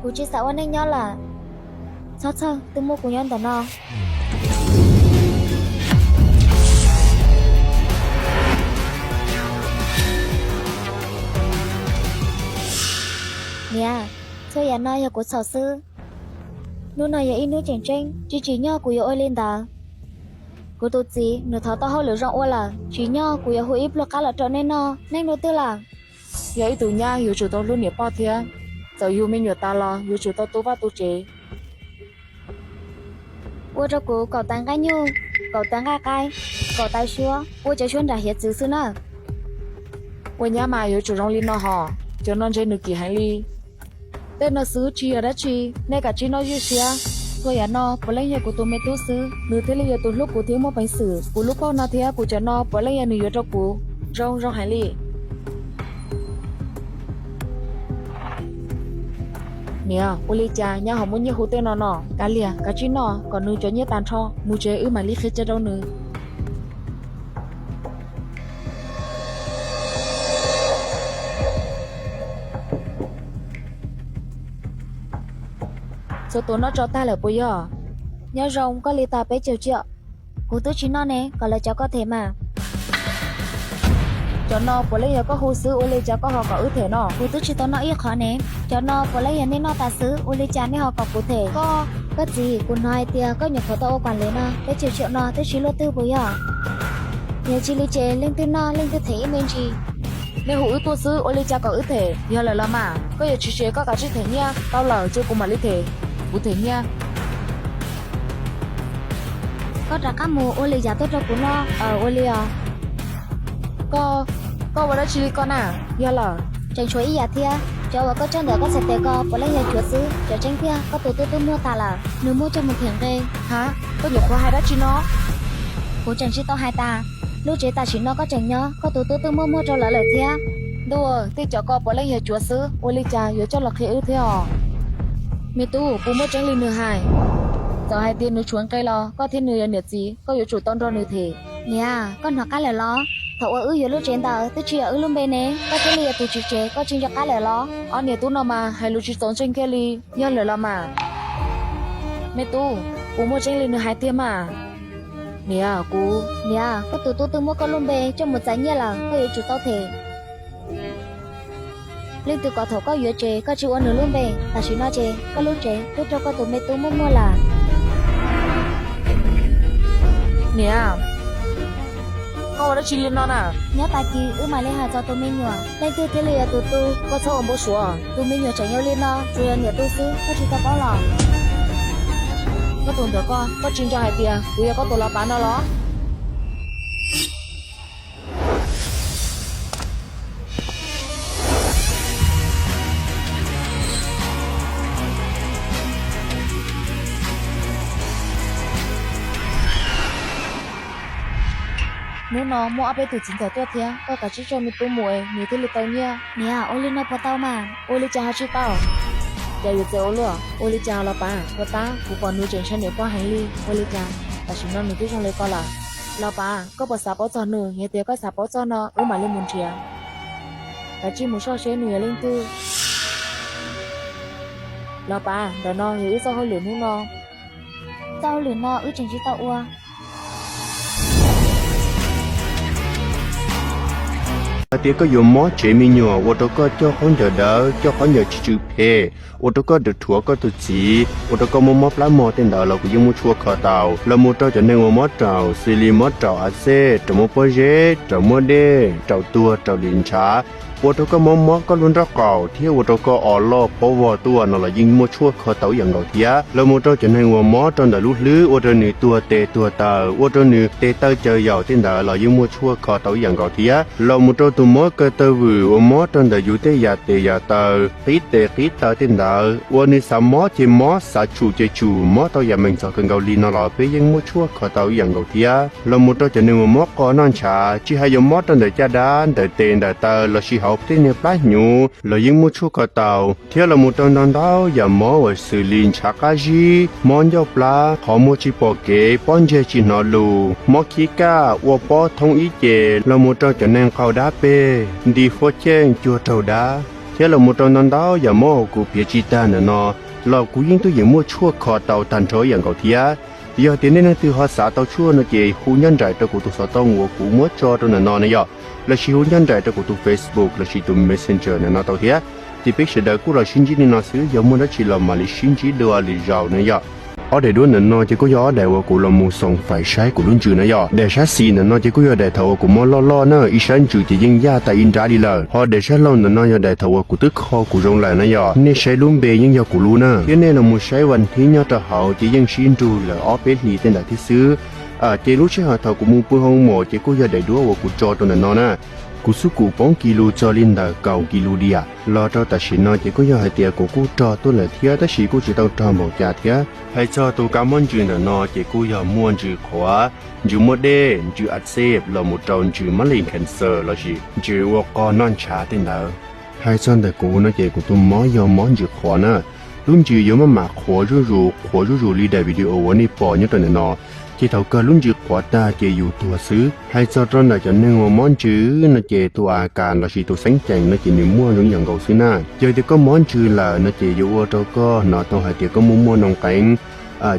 Kuv tsis xav ua neej nyob lawm. Txhob txhawj, twb muaj kuv nyob ntawm no. Niam, txhua yam no yog kuv txhaum xwb. Hnub no yog ib hnub tseem tseeb, tsis tsim nyog kuv yuav ua li ntawd. Kuv tus txiv nws thov tau hauj lwm zoo ua lawm, tsim nyog kuv yuav hu ib pluag qab los rau nej noj. Neej dua twg lawm? Yog ib tug nyab yuav tsum tau hlub niam poj thiab. Txawm yug me nyuam tas los yuav tsum tau tu vaj tu tsev. Ua rau kuv kaum tawv nqaij nyuj, kaum tawv nqaij qaib, kaum tawv suab, ua cov suab nram hiav txwv xwb na. Ua nyab mas yuav tsum zoo li no hos, cov no ntshe nws kim heev li. Tej no xwb tsis yog dab tsi, nej kav tsij noj ywj siab. Txhua yam no puav leej yog kuv tus me tub xwb, nws thiaj li yog tus hlub kuv thiab muaj peev xwm. Kuv lub pauj no thiab kuv cov no puav leej yog nws yuav rau kuv. Zoo, zoo heev li. Niam, ua li cas nyab ho muaj nyiaj hu tej no no? Kav liam, kav tsij noj kom nws cov nyiaj tas nrho, mus tsev wb mam li qhia tsa rau nws. Txhua tus noj tso tag lawm puas yog? Nyob zoo, koj li tas peb caug tsiam. Kuv twb tsis noj ne, kom lawv cov koj them mas. Cov no puav leej yog koj hu xwb, ua li cas koj ho kom wb them no? Kuv twb tsis tau noj ib qho ne. Cov no puav leej yog nej noj tas xwb, ua li cas nej ho kom kuv them? Koj, koj txiv, kuv hnov hais tias koj nyuam qhuav tau ua kuam lev no, peb caug tsiam no twb tsis luaj twg puas yog? Yog tsis li ces leej twg noj leej twg them ib me ntsis. Nej hu wb tuaj xwb, ua li cas kom wb them? Yog lawm los mas, koj yuav tsis them koj kav tsij them nyiaj, tau lawm ces kuv mam li them. Kuv them nyiaj. Koj rov qab mus ua lwm yam tuaj rau kuv noj, ua li os. Koj, koj ua dab tsi li koj na? Yog lawm. Tseem tshuav ib yam thiab, cov uas koj coj ntawm koj txhais tes ko puav leej yog cuav xwb, cov tseeb tiag koj tus tub twb muag tas lawm, nws muag coj mus them nqe. Ha, koj nyuam qhuav hais dab tsi no? Kuv tseem tsis tau hais tas, lub tsev tam sim no koj tseem nyob, koj tus tub twb muab muag rau lawv lawm thiab. Ntuj, tej cov ko puav leej yog cuav xwb, ua li cas yuav coj los qhia wb thiab os? Me tub, puas muaj tseeb li nws hais? Txawm hais tias nws tshuav nqe los koj thiab nws yog niam txiv, koj yuav tsum tau nrog nws them. Niam, koj hnov qab lawm los? Thaum uas wb yuav lub tsev ntawd twb tsis yog wb lub npe ne, koj thiaj li yog tus tswv tsev, koj tsis nco qab lawm los? Ob niam tub no mas hais lus tsis txaus ntseeg kiag li. Yog lawm los mas. Me tub, puas muaj tseeb li nws hais tiag mas? Niam, kuv, niam, koj tus tub twb muab koj lub npe coj mus txais nyiaj lawm, koj yuav tsum tau them. Leej twg kom thaum koj yuav tsev koj tsis ua nws lub npe, tam sim no ces koj lub tsev twb raug koj tus me tub muab muag lawm. Niam, koj ua dab tsi li no na? Nyob tag kis wb mam li hais txog tus me nyuam, leej twg thiaj li yog tus tu. Koj txhob ua npau suav, tus me nyuam tseem yau li no, tsuas yog niam tu xwb, koj tsis tau paub los? Koj tus ntawm koj, koj tsis nco hais tias kuv yog koj tus los pav no los? Hnub no muaj ob peb tus txiv ntxawm tuaj thiab, koj kav tsij coj me tub mus es nws thiaj li tau nyiaj. Niam, ua li no puas tau mas? Ua li cas ho tsis tau? Cas yuav txawv ua luaj? Ua li cas los pav, puas tab kuv pom nws tseem ntshai niam poj heev li. Ua li cas tam sim no nws twb zoo li ko lawm? Los pav, koj puas xav paub txog nws? Yog tias koj xav paub txog no wb mam li mus nrhiav. Kav tsij mus soj seb nws yog leej twg. Los pav, ntawm no yog wb txoj hauj lwm hnub no. Txoj hauj lwm no wb tseem tsis tau ua. Hais tias koj yuav mob tsev me nyuam, ua rau koj coj khaub ncaws dawb, coj khaub ncaws tsis tsw phem, ua rau koj dhuav koj tus txiv, ua rau koj mob mob plab mog tej ntawd los kuv yeej muaj tshuaj kho tau. Los mus rau cov neeg uas mob raum xws li mob raum a xej, raum muaj pob zeb, raum muaj dej, raum tuag, raum lwm ntshav, ua rau koj mob mob koj lub nraub qaum thiab ua rau koj o loj pob vog tuaj no los yeej muaj tshuaj kho tau ib yam nkaus thiab. Los mus rau cov neeg uas mob rau ntawm lub hlwb ua rau nws tuag tes tuag taw, ua rau nws tes taw caws yaum tej ntawd los yeej muaj tshuaj kho tau ib yam nkaus thiab. Los mus rau tus mob kaw taw vwm uas mob rau ntawm yus tej yam tes yam taw, qib tes qib taw tej ntawd, ua nws xav mob ces mob, xav tsum ces tsum, mob tau yam meem txog kawg nkaus li no los peb yeej muaj tshuaj kho tau ib yam nkaus thiab. Los mus rau cov neeg uas mob qo noj ntshav, tsis hais yuav mob rau ntawm caj dab, ntawm tes ntawm taw lossis hauv tej niag plab hnyuv los yeej muaj tshuaj kho tau. Thiab los mus rau ntau ntau yam mob uas xws li ntshav qab zib, mob ncauj plab, qhov muag tsis pom kev, pob ntseg tsis hnov lus, mob khib kaj, ua pob thoob ib ce, los mus rau cov neeg qaug dab peg, nti huab cheej cuag raug dab. thiab los mus rau ntau ntau yam mob uas kuv piav tsis tag ntawm no los kuv yeej twb yeem muaj tshuaj kho tau tag nrho ib yam nkaus thiab. Yog tias nej leej twg ho xav tau tshuaj no ces hu nyob nraim rau kuv tus xov tooj uas kuv muab tso rau ntawm no na yom, los sis hu nyob nraim rau kuv tus Facebook los sis tus Messenger ntawm no tau thiab. Ces peb sawv daws kuj los sib ntsib li no xwb, yog muaj dab tsi los mam li sib ntsib dua lwm zaus na yom. Ob daim duab ntawm no ces kuj yog ob daim uas kuv los mus xoom fais saib kuv lub ntsws na yom. Daim sab xis ntawm no ces kuj yog daim thaum uas kuv mob loj loj na, ib sab ntsws ces yeej yaj tas ib nrab li lawm. Ho daim sab laug ntawm no yog daim thaum uas kuv twb kho kuv zoo lawm na yom. Nej saib lub npe yeej yog kuv lub na, thiab nej los mus saib vas thib nyob rau hauv ces yeej sib nrug lawm ob peb hlis tej ntawd thiab xwb. Ces lub sij hawm thaum kuv mus pw hoo maum ces kuj yog daim duab uas kuv tso rau ntawm no na. Kuv xub kum poob kis lus txog li ntawm kaum kis lus diam, los rau tam sim no ces kuj yog hais tias kuv kuj rog tuaj lawm thiab, tab sis kuj tsis tau rog npaum cas thiab. Hais txog tus kab mob ntsws ntawm no ces kuj yog muaj ntsws qhuav, ntsws muaj dej, ntsws a xej los mus rau ntsws mab lees cancer los sis ntsws ua qog noj ntshav tej ntawd. Hais txog ntawm kuv no ces kuv tus mob yog mob ntsws qhuav na. Lub ntsws yuav maj mam qhuav zuj zus, qhuav zuj zus li daim video uas nej pom nyob rau ntawm no, ces thaum kawg lub ntsws qhuav tag ces yus tuag xwb. Hais txog rau ntawm cov neeg uas mob ntsws no ces tus a kas los sis tus xeeb ceem no ces nws muaj zoo ib yam nkaus xwb na. Yog tias koj mob ntsws lawm no ces yuav ua rau koj hnov tau hais tias koj muaj muaj noo qeeb,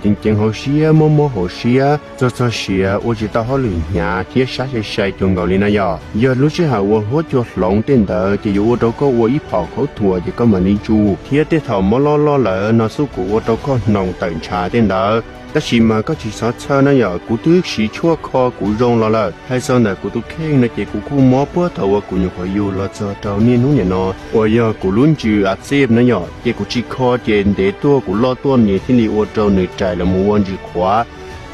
ceev ceev hauv siab, mob mob hauv siab, txog txog siav, ua tsis tau hauj lwm hnyav thiab sab sai sai cuag nkaus li na yom. Yog lub sij hawm uas huab cua hloov tej ntawd ces yuav ua rau koj ua ib phom khaub thuas ces koj mam li ntsu, thiab tej thaum mob loj loj lawm no xub kum ua rau koj hnoos tawm ntshav tej ntawd. Tab sis mas koj tsis txhob txhawj na yom, kuv twb siv tshuaj kho kuv zoo los lawm. Hais txog ntawm kuv tus kheej no ces kuv kuj mob puag thaum uas kuv nyuam qhuav yug los txog rau niaj hnub niam no uas yog kuv lub ntsws a xej na yom, ces kuv tsis kho ces ntev tuaj kuv loj tuaj nws thiaj li ua rau nws rais los mus ua ntsws qhuav.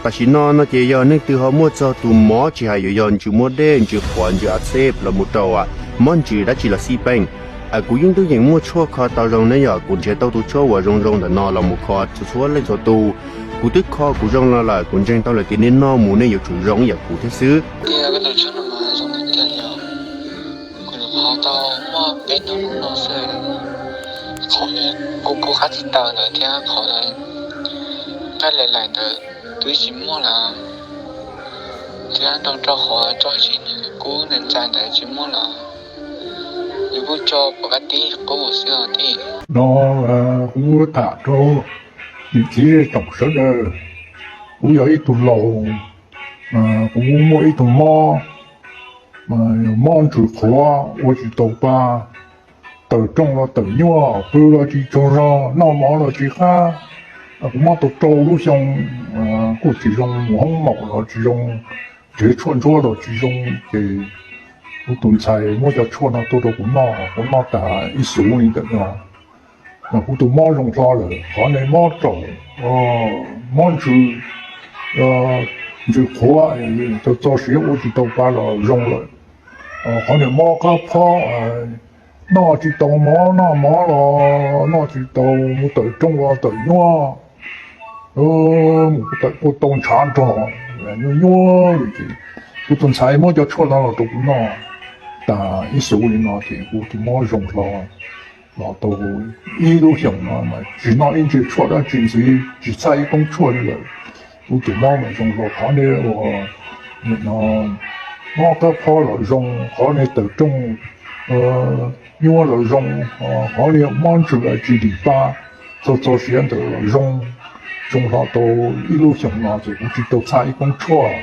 Tam sim no no ces yog leej twg ho muaj txog tus mob tsis hais yuav yog ntsws muaj dej, ntsws qhuav, ntsws a xej los mus rau mob ntsws dab tsi los xij peem, kuv yeej twb yeem muaj tshuaj kho tau zoo na yom. Kuv nrhiav tau tus tshuaj uas zoo zoo ntawm no los mus kho txhua txhua leej txhua tus. Kuv twb kho kuv zoo los lawm, kuv ntseeg tau lawm tias nej noj mus nej yuav tsum zoo ib yam kuv thiab xwb. Kuv nyuam qhuav tau muaj peb hnub no xwb, qhov kuv kuj qab tsis tawm lawm thiab qhov nqaij laim laim ntawd twb tsis muaj lawm, thiab nrog rau qhov tso sis kub ntxais ntawd tsis muaj lawm. Yus kuj tso pom kab tib qub xwb os tij. No kuv tham rau niam txiv zej tsoom sawv daws, kuv yog ib tug laus, kuv muaj ib tug mob, mob ntsws qhuav ua tsis tau pa, tawm rooj los tawm nyuaj, pw los tsis tsaug zog, noj mov los tsis qab. Kuv mob tau rau lub xyoo, kuj tsis zoo mus hoob maum los tsis zoo, nrhiav tshuaj ntsuab los tsis zoo, ces kuv tus ntxhais muab cov tshuaj no tuaj rau kuv noj, kuv noj tas ib xuv li ntawm no, mas kuv tus mob zoo hlo lawm. Qhov niag mob raum, mob ntsws, ntsws qhuav, txog txog siav ua tsis tau pa los zoo lawm. Qhov niag mob qab phob, noj tsis tau mov, noj mov los noj tsis tau, mus tawm rooj los tawm nyuaj, mus tawm kuj tau ntshav nrog, nyuaj nyuaj li ces kuv tus ntxhais muab cov tshuaj no los rau kuv noj tas ib xuv li no ces kuv tus mob zoo hlo los tau ib lub xyoos no mas tsis noj ib ntsej tshuaj dab tsi ntxiv, tsis txhaj ib koob tshuaj li lawm. Kuv tus mob mas zoo hlo qhov niag uas no mob qab phob los zoo, qhov niag tawm rooj nyuaj los zoo, qhov niag mob ntsws tsis dim pa, txog txog siav ntawd los zoo, zoo hlo tau ib lub xyoos no ces kuv tsis tau txhaj ib koob tshuaj,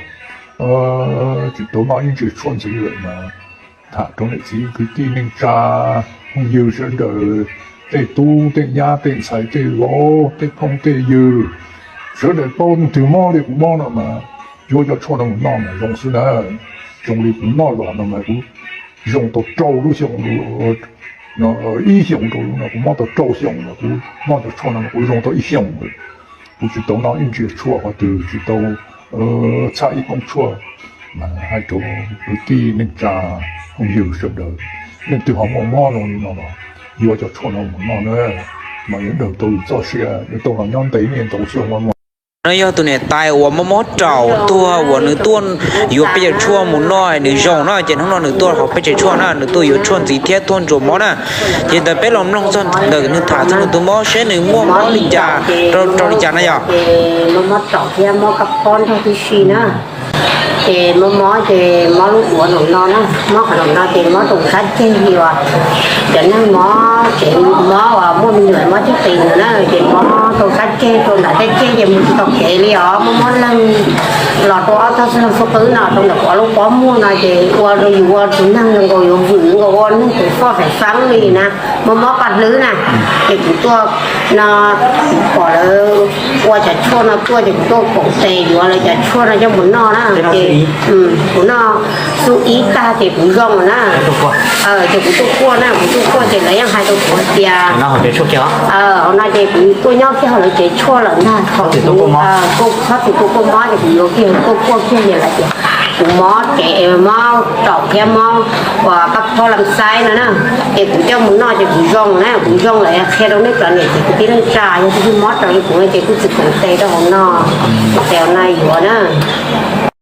tsis tau noj ib ntsej tshuaj ntxiv lawm mas tham rau niam txiv kwv tij neej tsa phooj ywg sawv daws, tej tub tej nyab tej ntxhais tej vauv tej phooj tej ywg, sawv daws paub leej twg mob li kuv mob no mas yuav cov tshuaj no mus noj mas zoo xwb na. Zoo li kuv noj los no mas kuv zoo tau rau lub xyoo, ib xyoos rau no kuv mob tau rau xyoo no, kuv noj cov tshuaj no kuv zoo tau ib xyoos lawm. Kuv tsis tau noj ib ntsej tshuaj qhov twg, tsis tau txhaj ib koob tshuaj. Mas hais rau kwv tij neej tsa phooj ywg sawv daws, leej twg ho muaj mob zoo li no los yuav cov tshuaj no mus noj na, mas yuav daws tau yus txoj sia, yuav tau los nyob ntev niaj ntau xyoo. No yog tus niam tais uas mob mob raum tuag uas nws tuaj yuav peb cov tshuaj mus noj nws zoo na, ces hnub no nws tuaj hauv peb tsev tshuaj na, nws tuaj yuav tshuaj ntxiv thiab tuaj ntsuas mob na. Ces ntawd peb los mloog txog ntawm nws tham txog nws tus mob seb nws muaj mob li cas, rau rau li cas na yom. Mob mob raum thiab mob kab phob nrog tib si na. Ces mob mob ces mob lub duav no no na, mob qhov no no ces mob rau sab ceg li uas Cov neeg mob tsev mob uas muaj me nyuam mob cwj pwm no na, ces mob rau qab ceg rau nram tej ceg ces mus tsis tau kev li os. Mob mob leeg los rau ob tog xub leeg xub qwb no rau ntawm kuv lub pob muag no ces ua rau yus ua tus neeg zoo nkaus yuav vwm nkaus ua neeg tus foj feem feeb li na, mob mob paj hlwb na. Ces kuv tuaj no, kuv pom lawv ua cov tshuaj no tuaj ces kuv tuaj koom tes yuav lawv cov tshuaj no coj mus noj na. Ces kuv noj xub ib tag ces kuv zoo na. Ces kuv tuaj kuaj na, kuv tuaj kuaj ces lawv yeej hais rau kuv tias, hauv no ces kuv tuaj nyob kiag hauv lawv tsev tshuaj lawm ntag. Txhob txwm tuaj kuaj mob ces kuv yuav kiag tuaj kuaj kiag ces lawv tias kuv mob tsev, mob raum thiab mob uas kab phob lam xaib no na. Ces kuv coj mus noj ces kuv zoo na, kuv zoo lawm qhia rau nej cov niam txiv kwv tij neej tsa yog tus twg mob raws li kuv no ces kuj txwm koom tes rau hauv no, tes hauv no yuav na.